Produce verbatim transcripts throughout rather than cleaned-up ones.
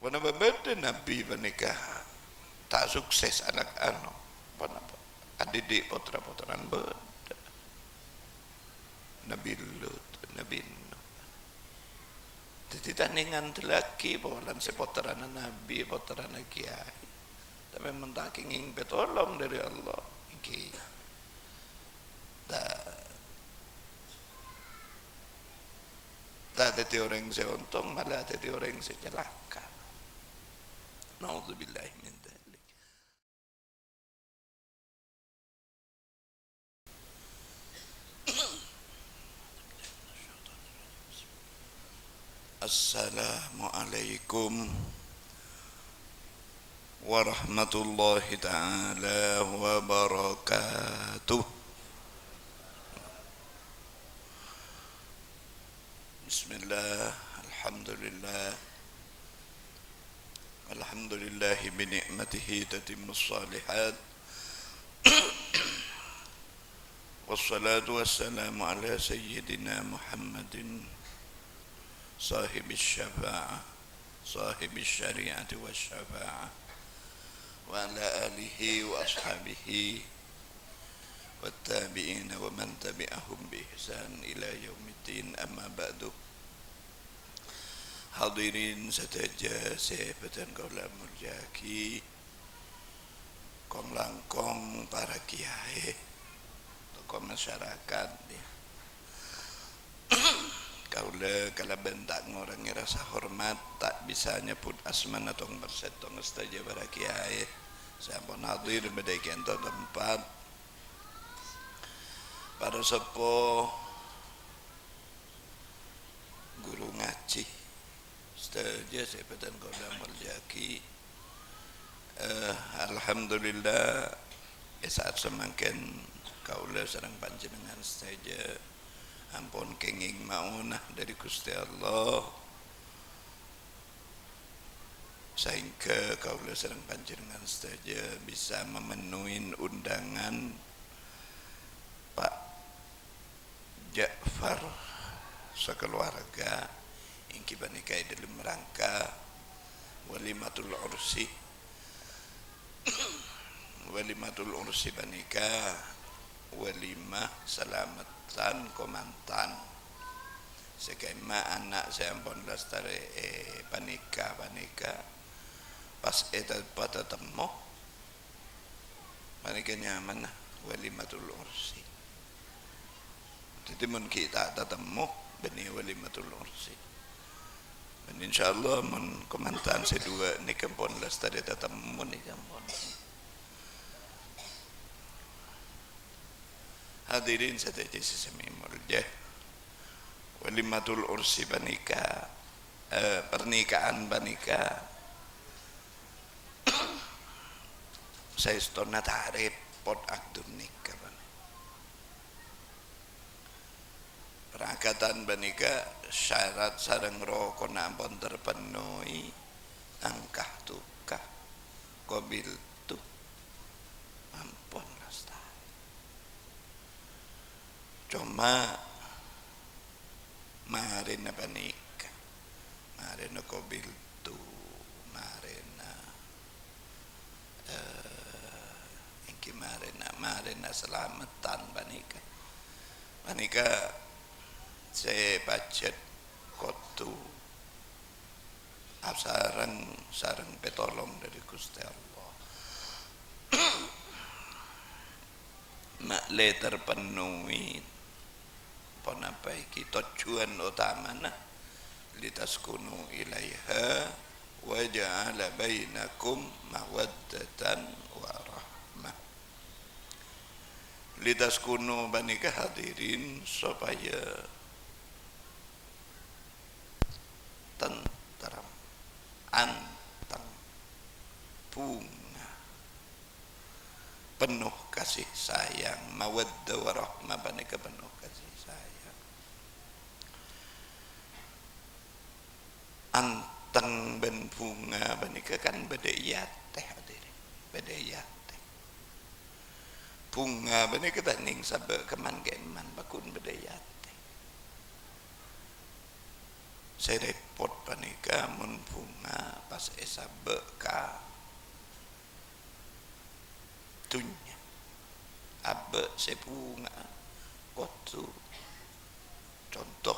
Ponapa bâdâ nabbhi panèka ta' sukses ana', ano, ponapa? Andidik potra-potrana bâdâ. Nabbhi Lut, Nabbhi Nuh. Dhâddhi ta' nèng andellaghi polana sè pottrana nabbhi, pottrana kèyaè. Tapè mon ta' kèngèng pètolong dâri Allah, ènggi ta', ta' dhâddhi orèng sè ontong, malah dhâddhi orèng sè calaka'. Naudzubillahi min dzalik. Assalamualaikum warahmatullahi taala wabarakatuh. Bismillah, alhamdulillah. Alhamdulillahi bi ni'matihi tatimmus shalihat. Wassalatu wassalamu ala sayyidina Muhammadin sahibis syafa'ah, sahibis syari'ati was syafa'ah, wa ala alihi wa ashabihi wat tabi'ina wa man tabi'ahum bi ihsan ila yaumiddin, amma ba'du. Hadirin sadhâjâ sè bâdhân kaulâ moljâ'aghi, kong-langkong para kèyaè, tokoh masyarakat, ya. Kaulâ kalabân ta' ngorangè rasa hormat, ta' bisa nyebbhut asmana tong per sèttong sadhâjâ para kèyaè sè ampon hadir bâdâ è ka'ento tempat. Para seppo, ghuru ngajhi, sadhâjâ sè bâdhân kaulâ moljâ'aghi. Eh, alhamdulillah, è sa'at samangkèn kaulâ sareng panjhennengngan sadhâjâ ampon kèngèng maonah dâri Ghustè Allah, saèngghâ kaulâ sareng panjhennengngan sadhâjâ bisa mamennuhi undangan Pak Ja'far sakaluwarga, ènggi panèka è dhâlem rangka walimatul ursi. Walimatul ursi panèka walimah salameddhân kamantan. Sè ka'imma ana' sè ampon lastarè èpanèka panèka pas èta-, patatemmo. Panèka nyamana walimatul ursi. Dhâddhi, mon ghi' ta' tatemmo, bânnè walimatul ursi. Bân insyaallah, mon kamantan sè duwâ' nèka pon lastarè tatemmo nèka pon. Hadirin sadhâjâ sè samè molja. Walimatul ursi panèka, eh, pernikahan panèka saèstona ta' rèpot akdun nèka, Pak. Parakadan panèka syarat sareng rokonna ampon terpenuhi, angkah tukah, qabiltu, ampon lastarè. Coma marèna panèka, marèna qabiltu, marèna, eh, ènggi marèna, marèna salameddhân panèka. Panèka sè pajhât kodhu asareng sareng pètolong dâri Ghustè Allah. Ma'lè terpenuhi ponapa ènggi tojjhuwân otamana, "Litaskunu ilaiha wa ja'ala bainakum mawaddatan wa rahmah." "Litaskunu" panèka, hadirin, sopajâ tentrem, anteng, bhunga, penuh kasih sayang. Mawaddah warahmah panèka penuh kasih sayang. Anteng bân bhunga panèka kan bâdâ è atè, hadirin. Bâdâ è atè. Bhunga panèka ta' nèng sabâ' kemman-kemman, pagghun bâdâ è atè. Sè rèpot Rèpot panèka mon bhunga pas èsabâ' ka dhunnya. Abâ' sè bhunga kodhu, conto,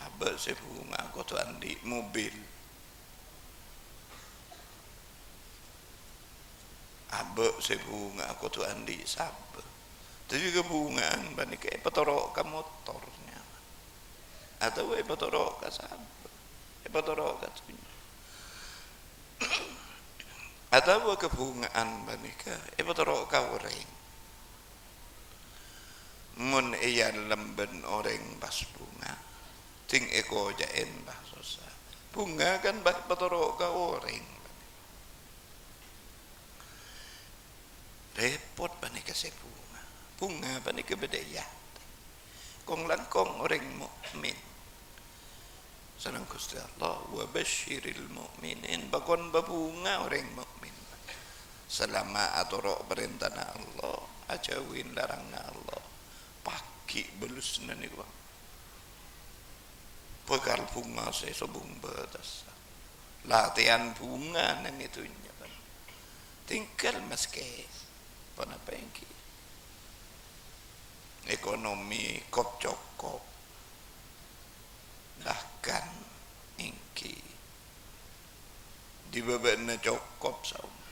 abâ' sè bhunga kodhu andi' mobil. Abâ' sè bhunga kodhu andi' sabâ. Dhâddhi kabhunga'an panèka èpatoro' ka motor nyamana. Atabâ èpatoro' ka sabâ. Èpatoro' ka dhunnya. Atabâ kabhunga'an panèka èpatoro' ka orèng. Mon èyalem bân orèng pas bhunga, dhing èkoca'è pas sossa. Bhunga kan pas èpatoro' ka orèng. Rèpot panèka sè bhunga. Bhunga panèka bâdâ è atè. Kong-langkong orèng mukmin. Sareng Ghustè Allah, "Wa basysyiril mu'minin," bâkon pabhunga orèng mukmin. Salama atoro' parèntana Allah, ajhâuwi laranganna Allah, pagghi' bâlessâna nèko bhâkal bhunga sè sobung bâtessa. Latèyan bhunga neng è dhunnya, kan. Tinggal maskè ponapa ènggi? Ekonomi kop-cokop. Bahkan ènggi dibâbâna cokop saoma.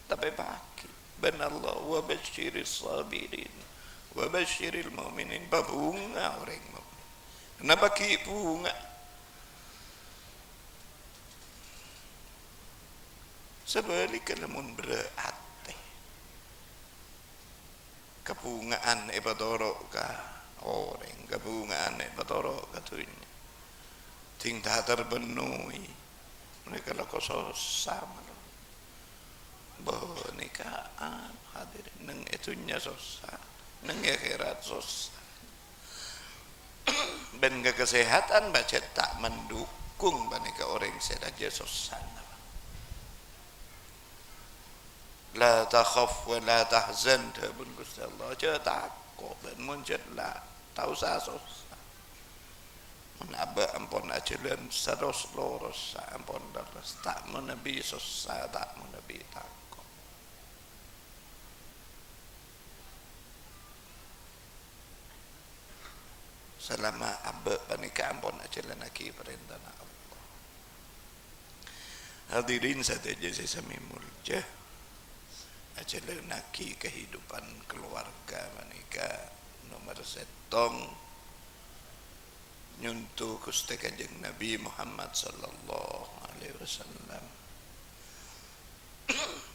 Tapè pagghi' bân Allah, "Wa basysyiris sabirin, wa basysyiril mu'minin," pabhunga orèng mukmin. Kenapa ghi' bhunga? Sabhâligghâ lamon berrâ' atè. Kabhunga'an èpatoro' ka orèng, kabhunga'an èpatoro' ka dhunnya. Dhing ta' terpenuhi, panèka lako sossa mala. Bâ, nèka, anu, hadirin, neng è dhunnya sossa, neng è akhèrat sossa. Bân ka kasèhatan pajhât ta' mandukung panèka orèng sè rajâ sossana. "La takhaf wa la tahzan," dhâbuna Ghustè Allah, "Jhâ' tako' bân mon jhât la, ta' osa sossa. Mon abâ' ampon ajhâlân saros-loros, ampon lerres, ta' manabi sossa, ta' manabi tako'." Salama abâ' panèka ampon ajhâlânnaghi parèntana Allah. Hadirin sadhâjâ sè samè molja, ajhâlânnaghi kahidupan kalowarga panèka nomer sèttong, nyonto Ghustè Kanjeng Nabi Muhammad sallallahu alaihi wasallam.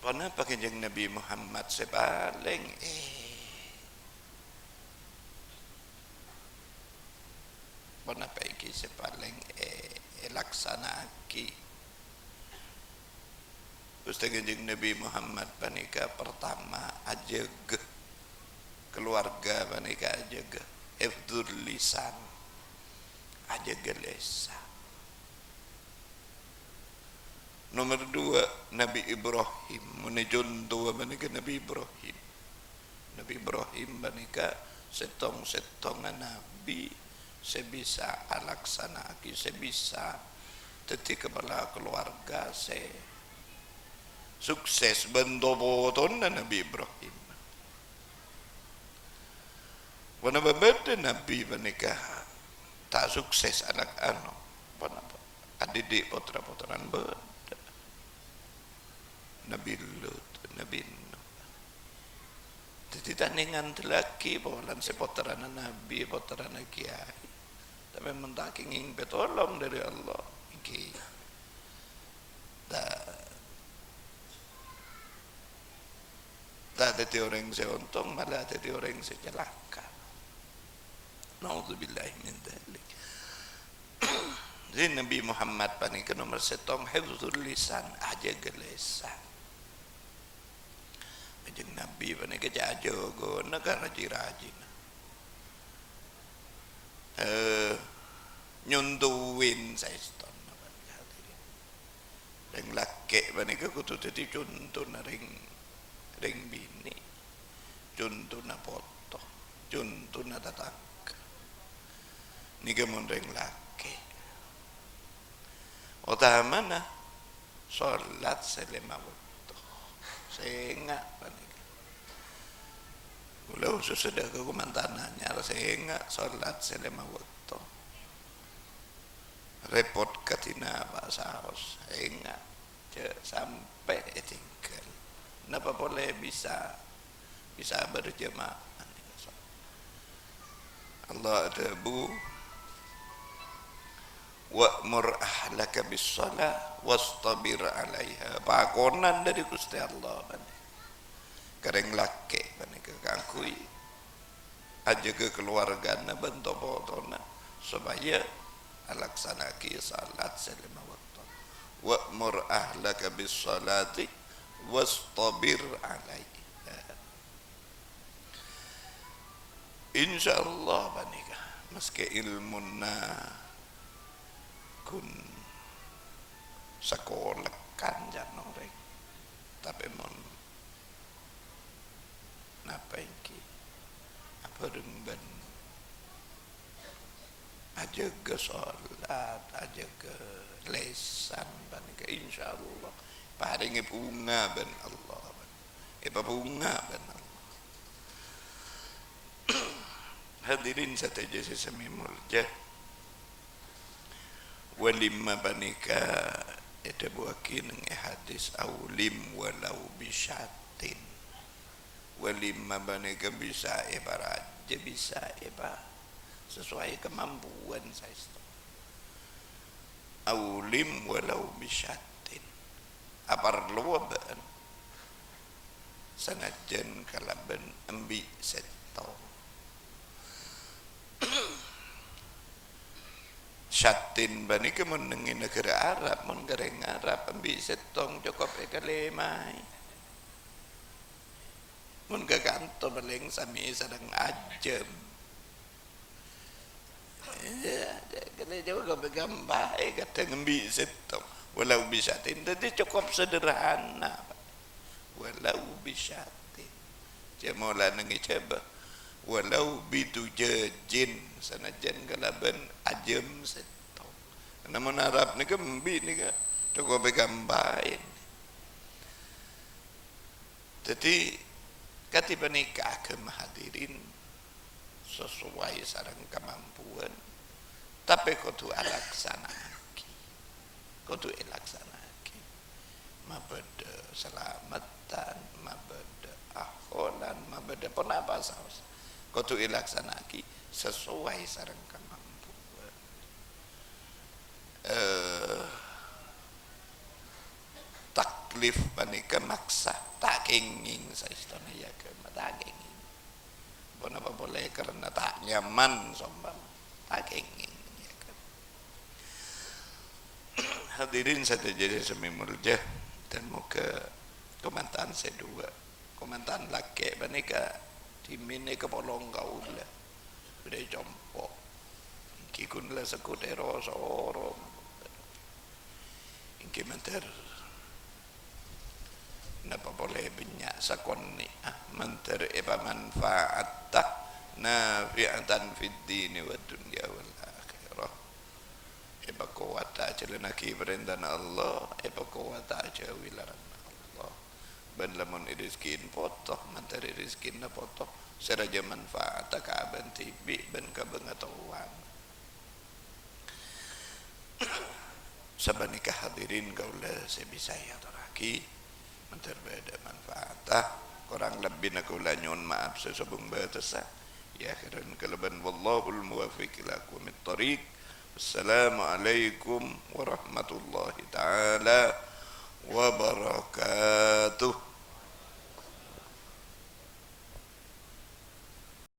Ponapa Kanjeng Nabi Muhammad sè palèng, eh, ponapa ènggi sè palèng, eh, èlaksana'aghi? Ghustè Kanjeng Nabi Muhammad panèka pertama ajâgâ kalowarga panèka, ajâgâ hifdzul lisan, ajâgâ lèsan. Nomer dua, Nabi Ibrahim. Mon è conto panèka Nabi Ibrahim. Nabi Ibrahim panèka sèttong-sèttongnga nabi sè bisa alaksana'aghi, sè bisa dhâddhi kapala kalowarga sè sukses bân to-potona Nabi Ibrahim. Ponapa bâdâ nabi panèka ta' sukses anak ano? Ponapa? Adidik potra-potrana bâdâ. Nabi Lut, Nabi Nuh. Dhâddhi ta' nèng ngandellaghi polana sè pottrana nabi, pottrana kèyaè. Tapè mon ta' kèngèng pitolong dâri Allah, ènggi ta', ta' dhâddhi orèng sè ontong, malah dhâddhi orèng sè calaka. Naudzubillahi min dzalik. Jadi Nabi Muhammad panèka nomer sèttong hifdzul lisan, ajâgâ lèsan. Kanjeng Nabi panèka jhâ' ajâgâna ka rajhi-rajhina. Eh, nyontowè saèstona, hadirin. Rèng lakè' panèka kodhu dhâddhi contona rèng, rèng binè', contona poto, contona tatangghâ. Nèka mon rèng lakè'. Otamana sholat sè lèma bâkto. Sènga' panèka. Kaulâ khusus sè dhâ' ka kamantan anyar, sènga' sholat sè lèma bâkto. Rèpot kadhi napa saos, sènga'. Jhâ' sampè' ètinggal. Napa polè bisa, bisa berjamaah. Allah adhâbu, "Wa'mur ahlaka bis-shalah wastabir 'alaiha." Pakonan dhâri Ghustè Allah panèka. Ka rèng lakè' panèka kaangghuy ajâgâ kalowargana bân to-potona sopajâ alaksana'aghi shalat sè lèma bâkto. "Wa'mur ahlaka bis-shalati wastabir 'alaiha." Insyaallah panèka, maskè èlmona ghun sakolèkan can orèng, tapè mon napa ènggi abhâreng bân ajâgâ sholat, ajâgâ lèsan panèka, insyaallah parèngè bhunga bân Allah, èpabhunga bân Allah. Hadirin sadhâjâ sè samè molja, walimah panèka èdhâbuwâghi neng è hadis, "Aulim walau bisyatin." Walimah panèka bisa èparajâ, bisa èpa-, sesuai kemampuan saèsto. "Aulim walau bisyatin." Aparlowa bâ'na sanajjân kalabân embi' sèttong. Syatin panèka mon neng è naghârâ Arab, mon ka rèng Arab, embi' sèttong cokop èkalèmaè. Mon ka kanto palèng samè sareng ajâm. Iyâ, kènè' jhâ' ghâmpang, kadhâng embi' sèttong. Walau bisyatin, dhâddhi cokop sederhana. Walau bisyatin. Jhâ' mola neng èjhâbâ. Walau bidujajin, sanajjân kalabân ajâm sèttong. Karna mon Arab nèka embi' nèka cokop èghâmpang. Dhâddhi, kadhi panèka aghâma hadirin, sesuai sareng kamampuan, tapè kodhu alaksana'aghi. Kodhu èlaksana'aghi. Mabâdâ salameddhân, mabâdâ aholan, mabâdâ ponapa saos. Kodhu èlaksana'aghi sesuai sareng kamampuan. Eh, taklif panèka maksa, ta' kèngèng saèstona è aghâma, ta' kèngèng. Ponapa polè karna ta' nyaman, sompama, ta' kèngèng è aghâma. Hadirin sadhâjâ sè samè molja, dan moghâ kamantan sè duwâ'. Kamantan lakè' panèka dhimèn èkapolong kaulâ. Bâdâ è compo'. Ènggi ghun la segghut è ro-soro. Ènggi mandhâr. Napa polè bânnya' sakonè'a, mandhâr èpamanfaatta nafi'atan fid dini wad dunya wal akhirah. Èpakowata ajhâlânnaghi parèntana Allah, èpakowata ajhâuwi laranganna Allah. Bân lamon èrèzkina poto, mandhâr èrèzkina poto, sè rajâ manfaata ka abâ'na dhibi' bân ka bângatowana. Sapanèka hadirin kaulâ sè bisa èatorraghi, mandhâr bâdâ manfaata. Korang lebbina kaulâ nyo'on ma'ap sè sobung bâtessa. Èakhèrran kalabân wallahul muwaffiq ila aqwamit thariq. Wassalamualaikum warahmatullahi ta'ala wabarakatuh.